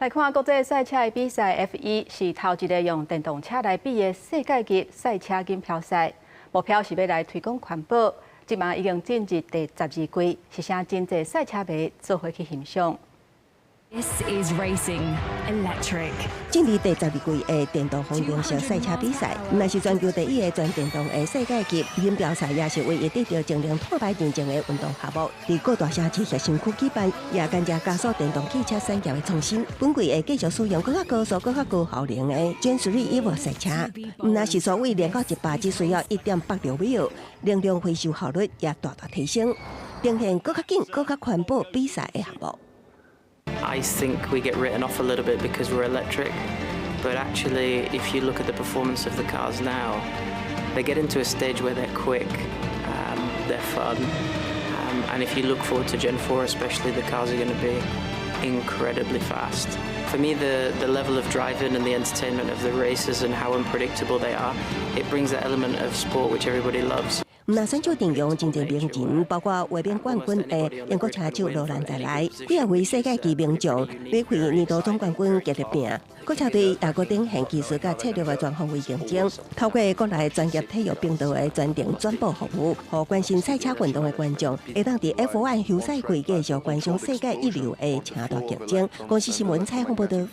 來看國際賽車的比賽，F1 是頭一个用電動車來比的世界級賽車錦標賽，目標是欲來推廣環保。這馬已經進入第12季，是啥真濟賽車迷做伙去欣賞。 This is racing electric。進入第12季的電動方程式賽車比賽，毋但是全球第一个全電動的世界級錦標賽，也是唯一得著節能碳排認證的運動項目。佇各大城市核心區舉辦，也間接加速電動汽車產業的創新。本季會繼續使用閣較高速、閣較高效能的 Gen 3 Evo 賽車，毋但時速為0到100只需要1.86秒，能量回收效率也大大提升，呈現閣較緊、閣較環保比賽的項目。 I think we get written off a little bit because we're electric, but actually, if you look at the performance of the cars now, they get into a stage where they're quick, they're fun, and if you look forward to Gen 4 especially, the cars are going to be incredibly fast. For me, the level of driving and the entertainment of the races and how unpredictable they are, it brings that element of sport which everybody loves. 毋但選手陣容真濟名人，包括衛冕冠軍的英國車手羅蘭在內，幾仔位世界級名將，欲為年度總冠軍激烈拼。國車隊也閣展現技術佮策略的全方位競爭，透過國內專業體育頻道的全程轉播服務，予關心賽車運動的觀眾，會當佇 F1 休賽季繼續觀賞世界一流的車隊競爭。公視新聞採訪報導。